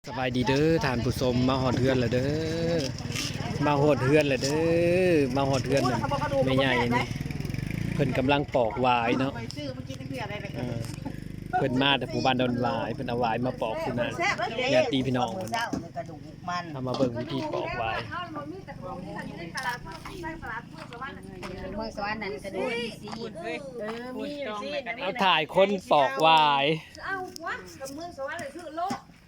ສະບາຍດີເດີທ່ານຜູ້ຊົມ ມາຮອດເຮືອນແລ້ວເດີ ມາຮອດເຮືອນແລ້ວເດີ ມາຮອດເຮືອນແມ່ໃຫຍ່ນີ້ ເພິ່ນກຳລັງປອກຫວາຍເນາະ ເອີ ເພິ່ນມາແຕ່ຜູ້ບ້ານດອນຫວາຍ ເພິ່ນເອົາຫວາຍມາປອກຢູ່ນັ້ນ ຍາດຕິພີ່ນ້ອງເພິ່ນ ເອົາມາເບິ່ງວິທີປອກຫວາຍ ເມືອງສະຫວັນນັ້ນກະດູກມີຊີ ເອີ ມີຊີ ເອົາຖ່າຍຄົນປອກຫວາຍ ເອົາຫວາຍ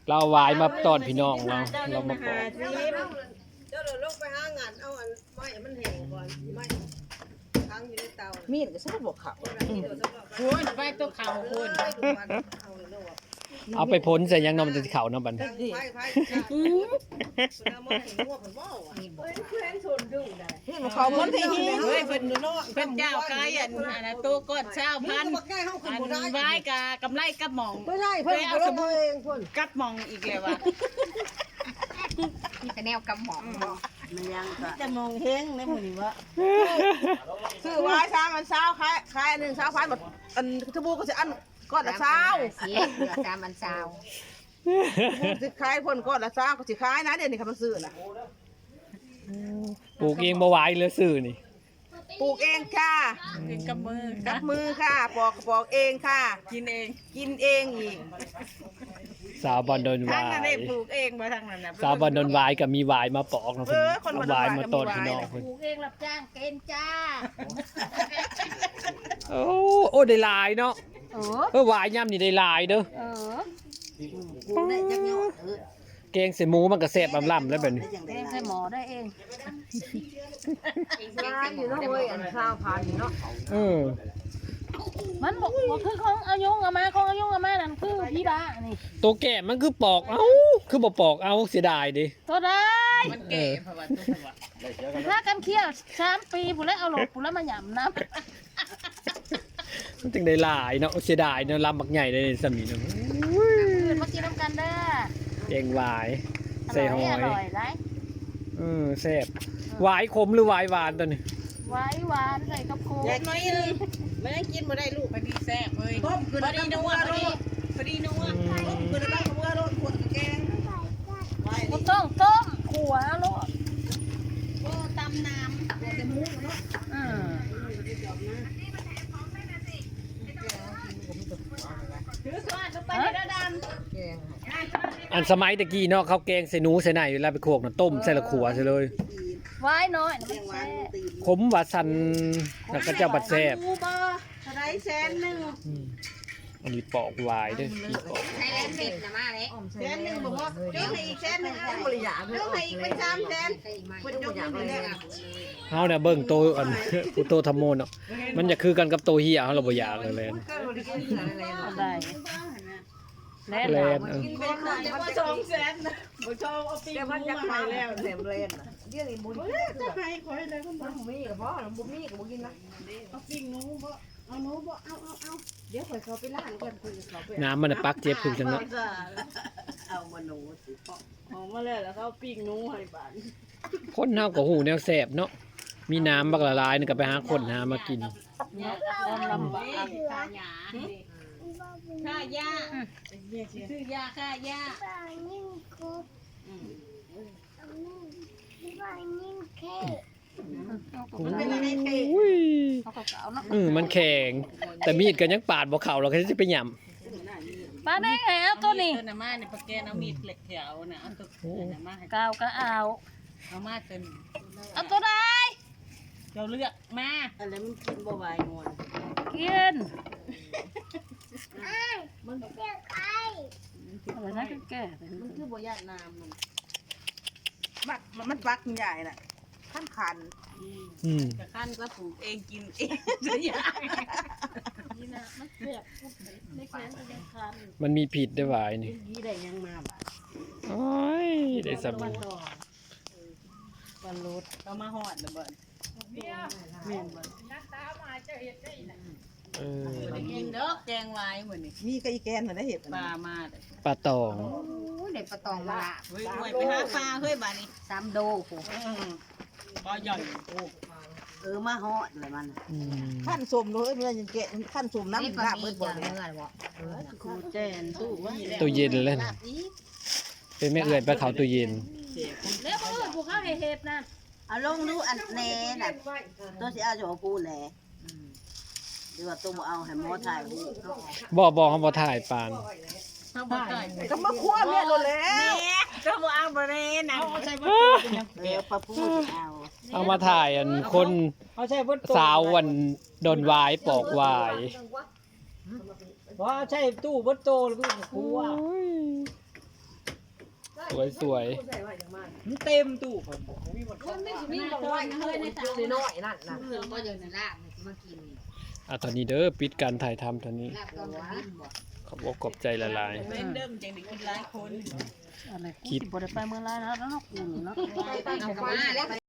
ເອົາຫວາຍມາຕ້ອນພີ່ນ້ອງເນາະ ເຮົາມາປອກ ເຈົ້າລະລົງໄປຫາງານເອົາອັນໄມ້ມັນແຫ້ງກ່ອນ ໄມ້ຂັງຢູ່ໃນເຕົາ ມີດກະໃຊ້ບໍ່ເຂົ້າ ພຸ້ນໄປຕົວເຂົ້າພຸ້ນ ເອົາໄປພົ້ນໃສ່ຫຍັງເນາະ ມັນຈັ່ງຊິເຂົ້າເນາະບັດນີ້ ເຂົາມັນທີ່ເຮີ້ຍ ເພິ່ນ ເພິ່ນເຈົ້າຂາຍອັນ ອັນໂຕກ້ອນຊາວພັນ ອັນຫວາຍກະກຳໄລກັບໝ່ອງ ບໍ່ໄດ້ ເພິ່ນເອົາສະບູກັບໝ່ອງອີກແລ້ວວ່າ ມີແຕ່ແນວກັບໝ່ອງ ມັນຍັງກະມີແຕ່ໝ່ອງເຮັງໃນມື້ນີ້ວະ ຊື້ຫວາຍສາມອັນຊາວ ຂາຍ ຂາຍອັນໜຶ່ງຊາວພັນ ອັນສະບູກະຊິອັນກ້ອນລະຊາວ ສາມອັນຊາວ ສາມອັນຊາວ ສະບູກະຊິຂາຍເພິ່ນກ້ອນລະຊາວ ກະຊິຂາຍນະ ດຽວນີ້ຄັນມັນຊື້ນະ ປູກເອງບໍ່ຫວາຍ ຫຼືຊື້ນີ້ ປູກເອງຄ່ະ ອືມ ກັບມື ກັບມືຄ່ະ ປອກກະປອກເອງຄ່ະ ກິນເອງ ກິນເອງອີກ ສາວບ້ານດອນຫວາຍ ທາງນັ້ນເດ້ປູກເອງບໍ່ ທາງນັ້ນນະ ສາວບ້ານດອນຫວາຍກະມີຫວາຍມາປອກເນາະ ເອີ ເພິ່ນເອົາຫວາຍມາຕ້ອນພີ່ນ້ອງເພິ່ນ ປູກເອງຮັບຈ້າງເກນຈ້າ ໂອ້ ໂອ້ ໄດ້ຫຼາຍເນາະ ເອີ ເອີ ຫວາຍຍາມນີ້ໄດ້ຫຼາຍເດີ ເອີ ປູກໄດ້ຈັກຍອດ ເອີ ແກງໃສ່ໝູມັນກະແຊບລຳໆແລ້ວແບບນີ້ ແກງໃສ່ໝໍໄດ້ເອງ ຫຼາຍຢູ່ເນາະເວີຍ ອັນຊາວພັນນີ້ເນາະ ເອີ ມັນບໍ່ ບໍ່ຄືຂອງອາຍົງອາມາ ຂອງອາຍົງອາມານັ້ນຄືຜີບ້ານີ້ ໂຕແກ້ມມັນຄືປອກເອົາ ຄືບໍ່ປອກເອົາ ເສຍດາຍເດ້ ໂຕໄດ້ ມັນແກ່ ເອີ ເພາະວ່າໂຕ ພາກັນຄ້ຽວສາມປີພຸ້ນແຫຼະ ເອົາໂລດພຸ້ນລະມາຫຍ້ຳນຳ ມັນຈຶ່ງໄດ້ຫຼາຍເນາະ ເສຍດາຍເນາະ ລຳບັກໃຫຍ່ເລີຍສ່ຳນີ້ເນາະ ມື້ອື່ນມາກິນນຳກັນເດີ ແກງຫວາຍ ອະລ່ອຍ ໃສ່ຫອຍ ອະລ່ອຍຫຼາຍ ເອີ ແຊບ ຫວາຍຂົມຫຼືຫວາຍຫວານໂຕນີ້ ຫວາຍຫວານໃສ່ກັບໂຄກ ຢາກກິນ ມັນຍັງກິນບໍ່ໄດ້ລູກ ພໍດີແຊບເວີຍ ຕົ້ມຄືນກັບເມືອໂລດ ພໍດີນົວ ອືມ ຕົ້ມຄືນກັບເມືອໂລດ ຂວດກະແກງ ບໍ່ຕ້ອງຕົ້ມ ຂົ້ວເອົາໂລດ ບໍ່ຕຳນ້ຳ ຂົ້ວແຕ່ໝູເນາະ ອືມ ອັນສະໄໝແຕ່ກີ້ເນາະ ເຂົາແກງໃສ່ໜູໃສ່ໄນ ເວລາໄປໂຄກນະ ຕົ້ມໃສ່ລະຂົ້ວໃສ່ເລີຍ ຫວາຍນ້ອຍນະມັນແຊບ ຂົມວ່າຊັ້ນ ແລ້ວເຂົາເຈົ້າບັດແຊບ ເທົ່າໃດ ແສນໜຶ່ງ ອືມ ອັນນີ້ປອກຫວາຍເດີ ມີປອກ ໃຊ້ແລນເບັດນະມາແລ້ວ ແສນໜຶ່ງບໍ່ພໍ ຍົກໃຫ້ອີກແສນໜຶ່ງ ເອົາ ຍົກໃຫ້ອີກເປັນສາມແສນ ເພິ່ນຍົກເງິນໃຫ້ແລ້ວ ເຮົານະເບິ່ງໂຕອັນ ໂຕທຳໂມເນາະ ມັນຢາກຄືກັນກັບໂຕເຮຍ ເຮົາລະບໍ່ຢາກເລີຍແຫຼະ ໄດ້ ແລນ ແລນ ເອີ ກິນໄປຂາຍແຕ່ວ່າສອງແສນນະ ບໍ່ຊອບເອົາປີກໝູມາໃຫ້ແລ້ວ ແຫຼມແລນນະ ດຽວນີ້ໝູ ໂອ້ຍ ຈະໃຫ້ຂ້ອຍແລ້ວ ມັນບໍ່ມີກະພໍ ມັນບໍ່ມີກະບໍ່ກິນລະ ເອົາປີກໜູບໍ່ ເອົາໜູບໍ່ ເອົາ ເອົາ ເອົາ ດຽວຂ້ອຍເຂົ້າໄປລ້າງກ່ອນ ຂ້ອຍເຂົ້າໄປ ນ້ຳມັນນະປັກເຈັບຄືຈັ່ງເນາະ ເອົາມາໜູຊິເພາະ ອອກມາແລ້ວ ແລ້ວເຂົາປີ້ງໜູໃຫ້ບາດນີ້ ຄົນເຮົາກໍຮູ້ແນວແຊບເນາະ ມີນ້ຳບັກຫຼາຍໆ ນີ້ກໍໄປຫາຄົ້ນຫາມາກິນ ເນາະ ຄວາມລຳບາກ ຄ່າຢາ ອືມ ຊື້ຢາຄ່າຢາ ອືມ ໂອ້ຍ ເຮົາກໍເອົາເນາະ ເອີ ມັນແຂງ ແຕ່ມີດກໍຍັງປາດບໍ່ເຂົ້າ ແລ້ວກໍຊິໄປຫຍ້ຳ ປາແດງໃຫ້ເອົາໂຕນີ້ ເອີ ນະມານີ້ ປາແກນເອົາມີດເຫຼັກແຖວນະ ເອົາໂຕ ໂອ້ ນັ້ນນະມາໃຫ້ ກາວກໍເອົາ ເອົາມາໂຕນີ້ ເອົາໂຕໃດ ເຈົ້າເລືອກມາ ອັນນັ້ນມັນກິນບໍ່ຫວາຍງວນ ກິນ ມັນ ອັນນັ້ນແກ່ ມັນຄືບໍ່ຢ້ານນ້ຳມັນ ມັກ ມັນປັກໃຫຍ່ນະ ຄັນຂັນ ອືມ ອືມ ກະຄັນກະປູກເອງກິນເອງ ນີ້ນະ ມັນແຊບ ໃນແຂງກະຍັງຄັນ ມັນມີພິດເດ້ຫວາຍນີ້ ກິນດີໄດ້ຫຍັງມາບາດ ໂອ້ຍ ໄດ້ສ່ຳນີ້ ປາໂລດ ເຮົາມາຮອດແລ້ວບໍ່ ແມ່ນບໍ່ ເອີ ບໍ່ໄດ້ກິນດອກແກງຫວາຍມື້ນີ້ ມີກະອີແກນຫັ້ນໄດ້ເຮັດ ປາມາ ປາຕອງ ໂອ້ຍ ໄດ້ປາຕອງມາລາບ ເຮີ້ຍ ໄປຫາປາເຮີ້ຍບາດນີ້ ສາມໂດພຸ້ນ ເອີ ປາໃຫຍ່ໂອ້ ເອີ ມາຮອດແລ້ວມັນ ອືມ ຄັນສົ້ມເດີ ເອີ ມັນຍັງແກະ ຄັນສົ້ມນ້ຳລາບເບິດບໍ່ ເອີ ກູແຈນຕູ້ ຕູ້ເຢັນແລ້ວ ລາບອີກ ເປັ ແມ່ເອື້ອຍໄປເຂົ້າຕູ້ເຢັນ. ແລ້ວມື້ອື່ນຜູ້ເຂົາໃຫ້ເຮັດນະ ເອົາລົງດູອັນແນ່ນະ ໂຕຊິເອົາຢູ່ບໍ່ປູແນ່ ຫຼືວ່າໂຕບໍ່ເອົາໃຫ້ໝໍຖ່າຍຮູບ. ບໍ່ບໍ່ ເຮົາບໍ່ຖ່າຍປານ. ເຮົາບໍ່ຖ່າຍ ກໍມາຄົວເມຍໂລດແລ້ວ ກໍບໍ່ເອົາບໍ່ແນ່ນະ ເອົາໃສ່ບໍ່ເປັນຫຍັງ ເອີ ປາປູຊິເອົາ ເອົາມາຖ່າຍອັນຄົນ ເອົາໃສ່ບໍ່ໂຕ ສາວອັນດອນຫວາຍປອກຫວາຍ. ບໍ່ ເອົາໃສ່ຕູ້ບໍ່ໂຕ ຫຼືວ່າຄົວ ສວຍໆ ມັນເຕັມຕູ້ ມັນຊິມີບ່ອນໄວ້ເລີຍໃນສາວນ້ອຍນັ້ນນະ ເອີ ບໍ່ຢູ່ໃນລາບນີ້ຊິມາກິນນີ້. ອ່ະ ເທົ່ານີ້ເດີ ປິດການຖ່າຍທຳເທົ່ານີ້ ລາບຕອນກາງຄືນບໍ່ ຂອບອົກຂອບໃຈຫຼາຍໆ ເປັນເດີມຈັ່ງໄດ້ກິນຫຼາຍຄົນ ຄລິບ ຊິບໍ່ໄດ້ໄປເມືອງລາວແລ້ວເນາະ ກູນີ້ເນາະ ເອົາມາແລ້ວ.